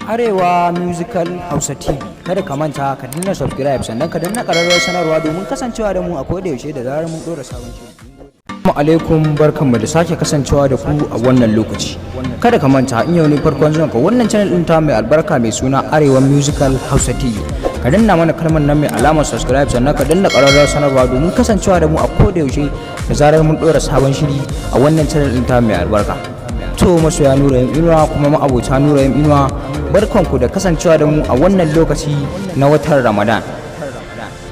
Arewa Musical Hausa TV. Kada ka manta ka danna subscribe, sannan ka danna ƙararrawar sanarwa domin kasancewa da mu a koda yaushe da zarar mun ɗora sabon shiri. Assalamu alaikum, barkanmu da sake kasancewa da ku a wannan lokaci. Kada ka manta, in yau ne farkon zuwan ka wannan channel ɗin ta mai albarka mai suna Arewa Musical Hausa TV, ka danna mana kalmar nan mai alamar subscribe, sannan ka danna ƙararrawar sanarwa domin kasancewa da mu a koda yaushe da zarar mun ɗora sabon shiri a wannan channel ɗin ta mai albarka. To, masoya Nura M Inuwa kuma ma'abota Nura M Inuwa, barkanku da kasancewa da mu a wannan lokaci na watan Ramadan.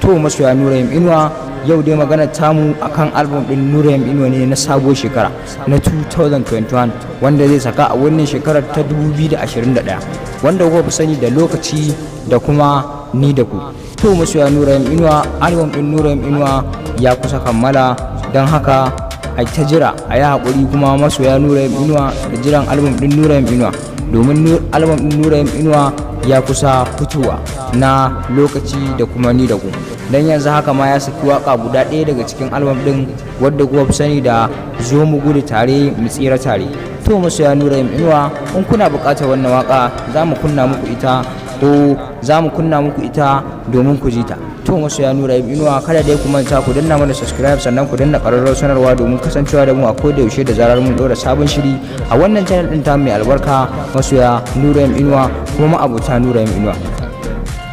To, masoya Nura M Inuwa, yau dai magana tamu akan album din Nura M Inuwa ne na sabuwar shekara na 2021, wanda zai saka a wannan shekarar ta 2021, wanda kuka fi sani da Lokaci da kuma Ni da Ku. To, masoya Nura M Inuwa, album din Nura M Inuwa ya kusa kammala, don haka a ta jira, a yi haƙuri kuma masoya Nura M Inuwa da jiran album din Nura M Inuwa, domin album din Nura M Inuwa ya kusa fitowa na Lokaci da kuma Ni da Ku. Don yanzu haka ma ya saki waka guda ɗaya daga cikin album din, wadda kuka fi sani da Zo Mu Gudu Tare Mu Tsira Tare. To, masoya Nura M Inuwa, in kuna buƙatar wannan waka, za mu kunna muku ita ko za mu kunna muku ita domin ku ji ta. To, masoya Nura M Inuwa, kada dai ku manta ku danna mana subscribe, sannan ku danna ƙararrawar sanarwa domin kasancewa da mu a koda yaushe da zarar mun ɗora sabon shiri a wannan channel ɗin ta mai albarka. Masoya Nura M Inuwa kuma ma'abota Nura M Inuwa,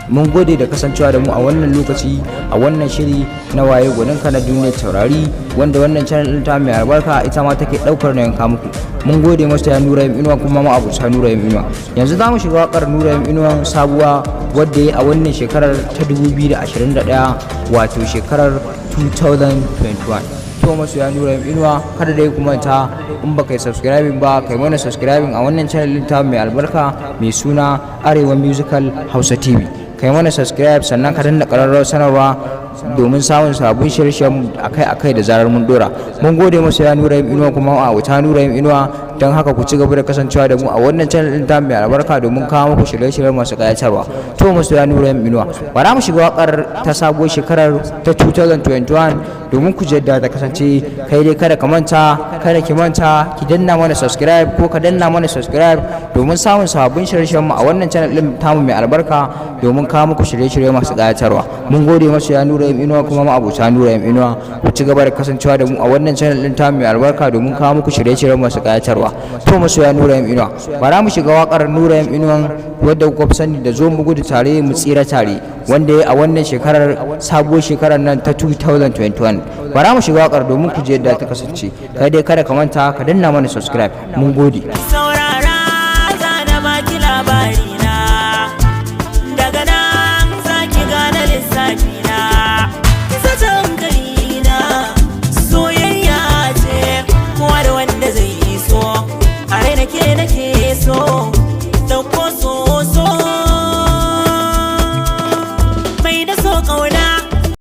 mun gode da kasancewa da mu a wannan lokaci a wannan shiri na Waye Gwaninka na Duniyar Taurari, wanda wannan channel ɗin ta mai albarka ita ma take ɗaukar nauyin kawo muku. Mun gode, masoya Nura M Inuwa kuma ma'abota Nura M Inuwa. Yanzu za mu shiga waƙar Nura M Inuwa sabuwa wadda ya a wannan shekarar ta 2021, wato shekarar 2021. To, masoya Nura M Inuwa, kada dai ku manta, in baka yi subscribing ba, kai mana subscribing a wannan channel ɗin ta mai albarka mai suna Arewa Musical Hausa TV. Kai mana subscribe, sannan ka danna ƙararrawar sanarwa domin samun sabbin shirye-shiryen akai-akai da zarar mun dora. Mun gode, masoya Nura M Inuwa kuma ma'abota Nura M Inuwa. Don haka ku ci gaba da kasancewa da mu a wannan channel din ta mai albarka domin kawo muku shirye-shirye masu kayatarwa. To, masoya Nura M Inuwa, bara mu shiga wakar ta sabuwar shekarar ta 2021 domin ku yadda ta kasance. Kai dai kada ka manta, kada ki manta ki danna mana subscribe ko ka danna mana subscribe domin samun sabbin shirye-shiryen mu a wannan channel din tamu mai albarka, domin kawo muku shirye-shirye masu kayatarwa. Mun gode, masoya Nura M Inuwa kuma ma'abota Nura M Inuwa. Ku ci gaba da kasancewa da mu a wannan channel din tamu mai albarka domin kawo muku shirye-shirye masu kayatarwa. To, masoya Nura M Inuwa, bara mu shiga wakar Nura M Inuwa wadda kuka fi sani da Zo Mu Gudu Tare Mu Tsira Tare, wanda ya a wannan shekarar, sabuwar shekarar nan ta 2021. Bara mu shiga wakar domin ku je yadda ta kasance. Kai dai kada ka manta ka danna mana subscribe. Mun gode. Saurara, zana baki labari na, daga nan zaki gane lissafi.